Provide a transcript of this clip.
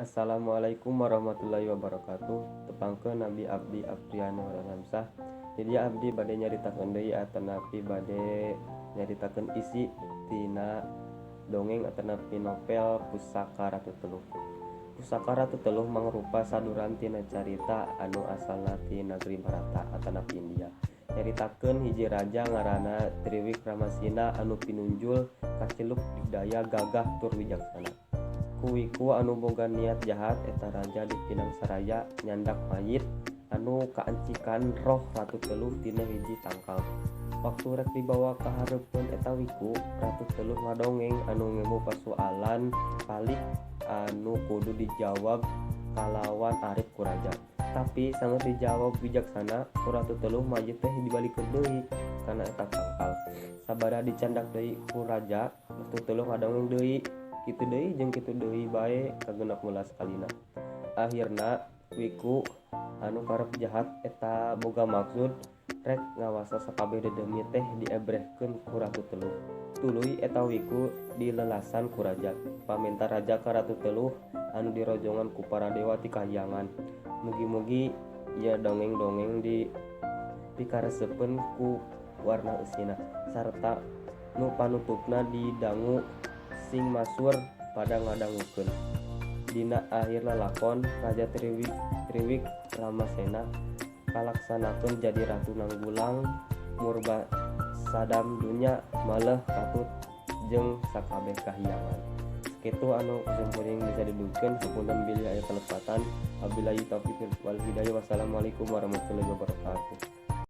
Assalamualaikum warahmatullahi wabarakatuh. Tepangkeun nami abdi Apriano Hamsah. Jadi abdi bade nyaritakeun deui atanapi bade nyaritakeun isi tina dongeng atanapi novel Pusaka Ratu Teluh. Pusaka Ratu Teluh mangrupa saduran tina carita anu asalna ti nagri Bharata atanapi India. Nyaritakeun hiji raja ngaranna Triwikramasena anu pinunjul kaciluk digdaya, gagah tur wijaksana. Ku wiku anu boga niat jahat, eta raja dipinang saraya nyandak mayit anu kaancikan roh Ratu Teluh tina hiji tangkal. Waktu rek dibawa ka hareupeun eta wiku, Ratu Teluh ngadongeng anu ngemu pasualan palik anu kudu dijawab kalawan arif ku raja. Tapi sanggeus dijawab wijaksana ku Ratu Teluh, mayit teh dibalikeun deui kana eta tangkal. Sabada dicandak deui ku raja, Ratu Teluh ngadongeng deui. Kitu deui jeung kitu deui bae ka-16 kalina. Ahirna wiku anu karep jahat eta boga maksud rek ngawasa sakabeh dedemit teh diebrehkeun ku Ratu Teluh. Tuluy eta wiku dilelasan ku raja. Pamenta raja ka Ratu Teluh anu dirojongan ku para dewa ti kahyangan. Mugi-mugi ieu dongeng-dongeng dipikaresepeun ku warna eusina sarta nu panutupna didangu sing masur pada ngadangukeun. Dina akhir lalakon, Raja Triwikramasena kalaksanakeun jadi ratu nanggulang murbasadam dunya maleh katut jeung sakabeh kahyangan. Sakitu anu simkuring bisa didugikeun, hapunten bilih aya kalepatan. Wabillahi taufiq wal hidayah, wassalamualaikum warahmatullahi wabarakatuh.